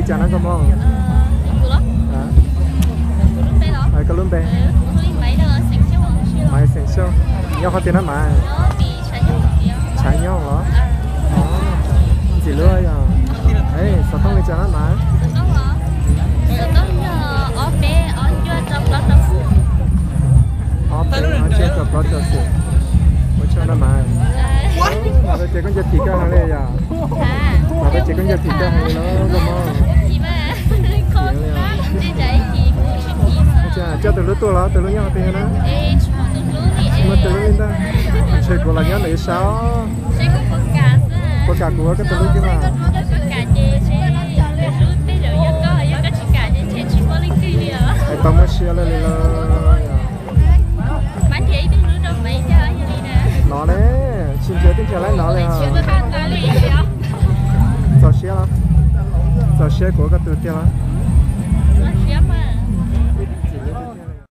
Cas no koj mob? Koj lub npe? Maiv Xeem Xyooj. Nyob qhov twg na Maiv? Tshav Nyooj los? Ntxim lub yog. Xov tooj li cas na Maiv? Ob peb ob cuaj rau plaub rau xwm. Ua tsaug na Maiv. Mas tau ces koj nco phim koj heev li yog? Mas tau ces koj nco phim koj heev li los koj mob? Coj tus hlub tuaj los tus hlub nyob qhov twg na? Tsis muaj tus hlub li ntag. Ntshe kuv los nyob ntawm ib sab. Puas kam kuv ua koj tus hlub kiag mas? Es tau muaj siab li li los. Nov ne, tsis nrhiav twb nrhiav laib nov li. Txaus siab, txaus siab kuv ua koj tus tiag los?